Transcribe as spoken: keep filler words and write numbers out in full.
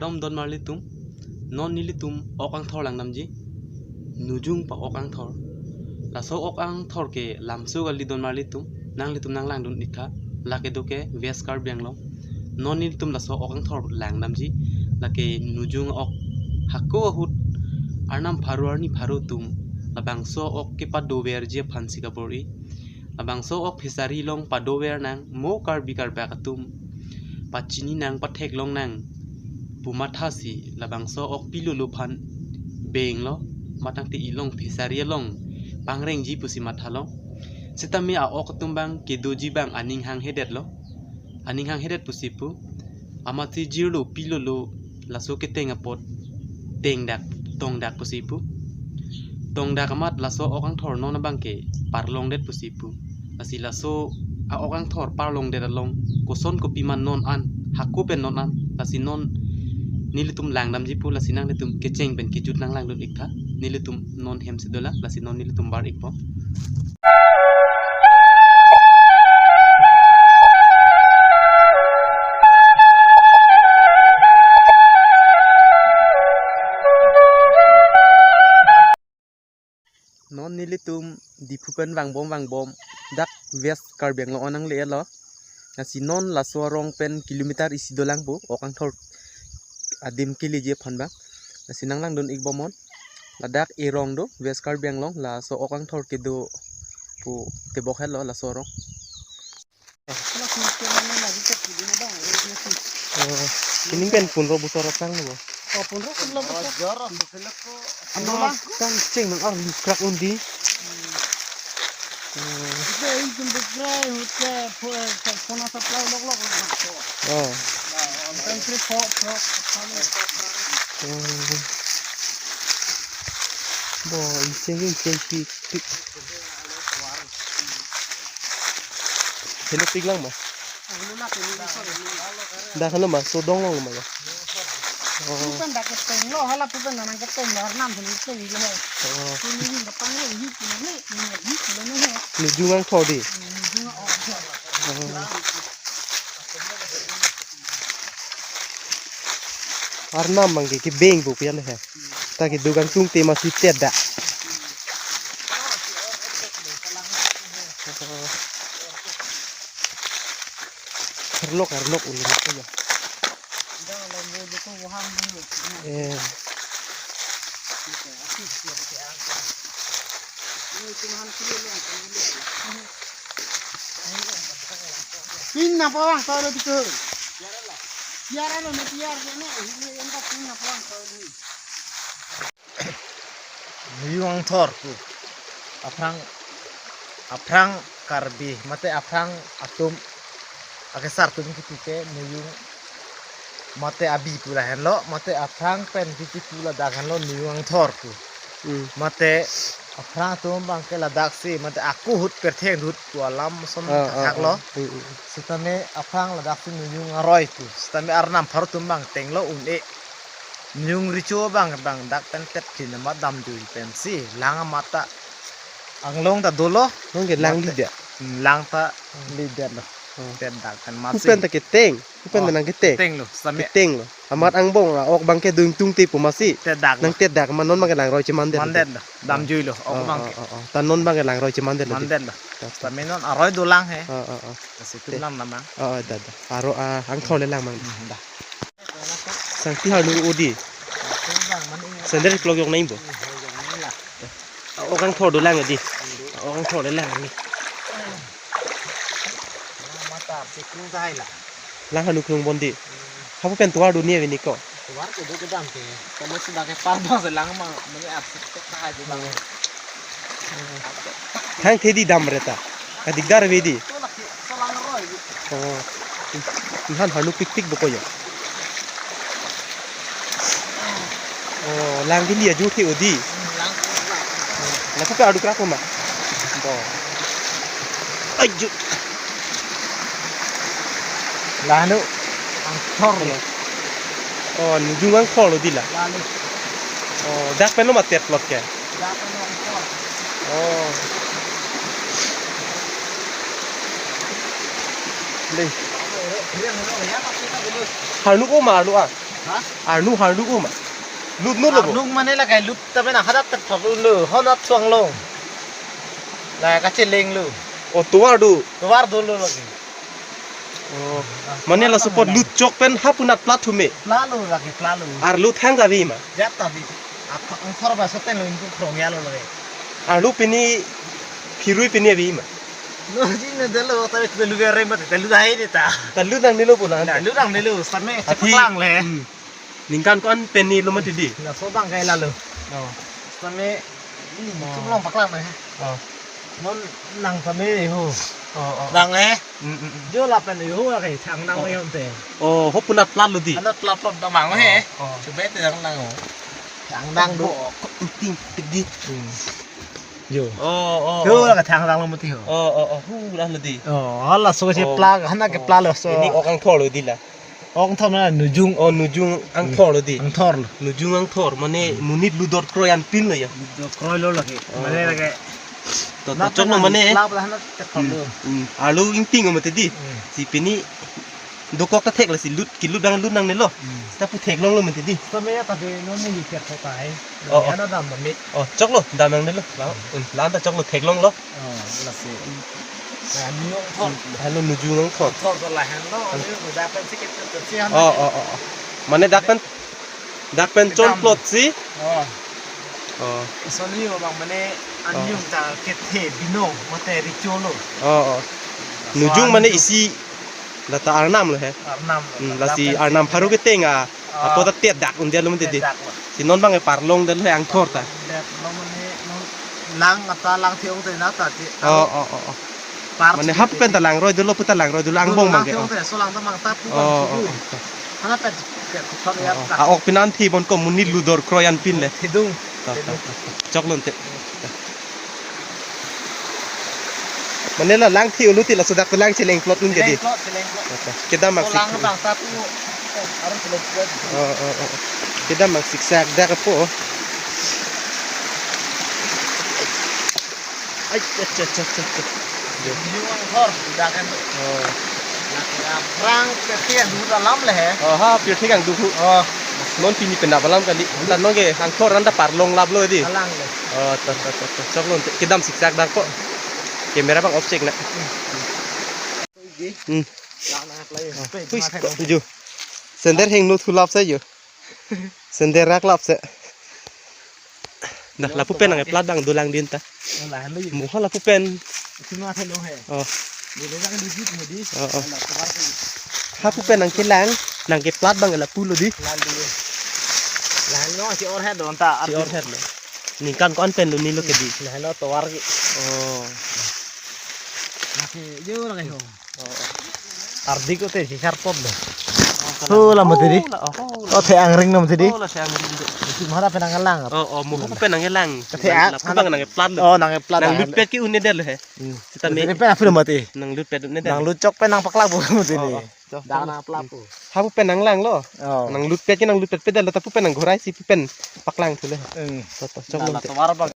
Om don marlitum, non nelitum ok angthor langdamji, Nujung pa ok angthor. Laso ok angthor ke lamso kali don marlitum, nanglitum nanglangdun iktha, lake do ke West Karbi Anglong. Non nelitum laso ok angthor langdamji, lake Nujung ok, hako ahut arnam pharo arni pharo atum, labangso ok kepadoverji aphansi kabor-i. Labangso ok fishery along padover nang, mo Karbi Karbak atum pachini nang, patheklong nang pu mathasi labangso ok pilolo aphan benglo, matangte ilong fishery along pangrengji pusi mathalo. Sitame a-ok atum abang kedoji abang aning hanghedet lo. Aning hanghedet pusi pu. Amatsi jirlo pilolo, laso keteng apot tengdak, tongdak pusi pu. Tongdak amat laso ok angthor non abang ke parlongdet pusi pu. Lasi laso a-ok angthor parlongdet along koson kopi ma non an, hako pen non an, lasi non nelitum langdamji pu, lasi nanglitum kecheng pen kejut nanglangdun iktha, nelitum non hem si dolang, lasi non nelitum bar ikpo. Non nelitum Diphu pen vangbom vangbom dak West Karbi Anglong nangle-etlo. Lasi non laso arong pen kilometer isi dolang pu, ok angthor adim keleji aphan abang. Lasi nanglangdun ikbom non. Ladak erong do West Karbi Anglong, laso ok angthor kedo pu tebok henlo laso arong. Oh, ini pen punro bosor aphrang lo. Oh, punro, punro bosor. Ano lang? Kan cheng nang arlo krak undi. Hmm. Oh. Ito, yung kumbukre, hote, po-, eh, pona supply lok lok lok lok. Oh. Kan kre po, po, po. Oh. Bo, incheng, incheng, pi, pi. Helopik lang ma? Dak halo ma, so dong long ma lo. Oh. Pupen dak keteng lo, hala pupen nang keteng lo, arnam hini keteng lo. Oh. Ini hini kapang lo, ini punya ni, ini ni punya ni. Nujung angthor di. Nujung angthor. Oh. Arnam abang ke kebeng pu pian he. Ta kedo kangtungte masi tedak. Arlok, arlok ulo ko ya. Eh. Pin na pawang tolo dito. Tiara lo, na tiara lo, na, ini yang tak pin na pawang tolo. Nujung angthor pu. Aphrang, aphrang Karbi, mate aphrang atum, akesar atum kipu ke Nujung, mate abi pu lahenlo, mate aphrang pen kipu ladak henlo Nujung angthor pu. Hmm. Mate aphrang atum abang ke ladak si, mate ako ahut pertheng ahut pu alam ason ah, ah, thakthak lo. Ah. Hmm, hmm. Sitame aphrang ladak si Nujung aroi pu. Sitame arnam pharo atum abang tenglo un-e. Nujung recho abang, abang dak pen tet phin amat damjui pensi lang amat ta anglong ta dolo. Nang ke lang mate di dia. Hmm, lang ta. Di dia lo. Oh. Tet dak pen masi. Pupen ta keteng. Pupen ta oh, nang keteng. Keteng lo, sitame. Keteng lo. Amat angbong, ah, ok abang ke dung tungte pu masi. Tet dak nang lo. Tet dak ma non abang ke langroi chemandet. Mandet lo. Damjui lo, ok ah, abang ah, ke. Ah, ah. Ta non abang ke langroi chemandet lo di. Mandet lo. Ta, ta. Sitame non aroi dolang he. Ah, ah, ah. Lasi tum lang namang. Ah, ah, da, da. Aro, ah, angthor le lang mang. Hmm, da. Sangti hanu odi. Sandal klok yok nai bo. Ok angthor dolang odi. Ok angthor dolang ni. Lang hanu klung bon di. Hapu pen tuar dunia vini ko. Tuar ke do kedam ke. Kamu sudah ke parba selang ma, mene apsi tak tahan je bang. Hang thedi dam reta. Kadikdar ave di. Oh. Nhan hanu pikpik boko ya. Oh, lang ke lia ju the odi. Lapu ke adu krak ma. Bo. Aju. Lanu angthor lo. Oh, Nujung angthor lo di la. Lanu. Oh, dak pen lo ma tet plot ke. Oh. Dei. Harnu ko ma harnu ah. Ha? Arnu, arnu uma. Lut nu lo bo. Arnu mane la kai lut ta bena hadat tak thok lo, honat suang lo. La kacheleng lo. O tovar do. Tovar dolo lagi. Oh. Mane laso apot lut chok pen hapunat plat thume. Plat lo lagi, plat lo. Arlu thang kave ma. Jat ta bi. Apa angthor ba soten lo ingku krong ya lo lagi. Arlu pini phirui pini ave ma. No ji ne delo ta bi lu bere ma ta lu dai de ta. Ta lu nangnelo bola. Ta lu nangnelo, same. Athi chepaklang le. Hmm. Ningkan ko-an pen ni lo mati di? Laso bang kai lalo. Oh. Same, hmm, oh, chum long paklang na he. Oh. Non lang same ho. Oh, oh. Lang he. Mm, mm, mm. Jo lapen ho la kai thang nang, oh, yon te. Oh, hapunat plat lo di. Anat plat plat damang he. Oh, oh. Chubet te lang lang ho. Thang nang do. Bo, ko ting tik di. Hmm. Jo. Oh, oh, jo, oh, la kai thang nang lo mati ho. Oh, oh, oh, hu lah lo di. Oh, hala so ke, oh, plat, hana ke, oh, plat lo so. Ini ok angthor lo di la. Angthor na nujung. Oh, nujung angthor lo di. Angthor lo. Nujung angthor, mane, hmm, monit ludor kroi anpin lo ya. Ludor kroi lo lagi. Oh. Mane lagi. To, to, na chok lo mane. Pla pla na chok lo. Hmm, hmm. Arlu ingting mati di. Hmm. Si pini dokok ta thek la si lut, kelut dang lut nangnelo. Hmm. Ta pu theklong lo mati di. Same ya ta de non ni ter ko ta hai. Oh, oh. Ya na dam ba me. Oh, chok lo, dam nangnelo. La, hmm, la ta chok lo, theklong lo. Oh, lasi. Lahenlo nujung angthor. Angthor to lahenlo, ani ko dak pen si ke, ke, ke, si han. Oh, oh, oh, oh. Mane dak pen, dak pen chon kedam plot si. Oh. Oh. Soni yo bang mane, oh, anjung ta kethe bino, mate richo lo. Oh, oh. Nujung mane isi, la ta arnam lo he. Arnam lo. Hmm, lasi arnam pharo keteng a. Ah. Apo ta tet dak un dia lo mati di. Tet dak lo. Si non bang e parlong dia lo he angthor ta. Tet lo mane non lang ata lang thiong te na ta ti. Oh, oh, oh, oh. Par mane si hap pen ta lang roi dolo, pu ta lang roi dolo, angbong bang ke. Lang thiong te, so lang ta mang ta pu. Oh, bang, oh, si oh, oh. Hana pen ke thot ya. Oh, oh. Ta. A ok pinan thi bon ko monit ludor kroi anpin le. Thidung. Ta, ta, ta, ta. Chok lo te. Mane la lang thi ulu ti, laso dak pen lang cheleng plot un ke di. Cheleng plot, cheleng plot. Kedam mak sik. Lang bang ta pu. Aron cheleng plot. Oh, oh, oh. Kedam mak siksak dak po. Ai, cha, cha, cha, cha, cha. Yo. Yo, angthor, dak kan. Oh. Nak ya, prang ke tiang dulu dalam le he. Oh, ha, pirthe kang dulu. Oh. Non pini pen dap alam kali. Tan non ke angthor anta parlong lap lo di. Alang le. Oh, to, to, to, to. Chok lo te. Kedam siksak dak po. Camera bang off chek na. Hmm. Lang na play. Oh, space, huis, ma thek ko, lo. Ju. Sender heng no thulap sa ju. Sender rak lap se. Dah, lapu pen nang plat bang dolang din ta. Oh, lahenlo. Mo ha lapu pen. Sima thelo he. Oh. Ni le nang di jit mo di. Oh, oh. Lapu pen nang kelang, nang ke plat bang lapu lo di. Lahenlo. Lahenlo si or he don ta. Si or he lo. Ningkan ko-an pen lo ni lo ke di. Lahenlo tovar ke. Oh. Nake yo lagi ho. Ardi ko te si sarpot do. Oh, la mati di. Oh, la, oh, la. Oh, the angring na mati di. Oh, la the angring do. Isi mara penang lang. Oh, oh, mo ko penang lang. Kethe la, ak, la, ko bang nang plat lo. Oh, nang plat. Nang lutpet ke un-e det lo he. Hmm. Sita me. Lutpet apu mati. Nang lutpet un-e det. Nang lut chok pen nang paklak bo mati ni. Oh, oh. Dak nang paklak bo. Hapu pen nang lang lo. Oh. Nang lutpet ke nang lutpet pe det lo, ta pu pen nang ghorai si pu pen paklang thu le. Hmm. To, to, chok lo te. Tovar bang.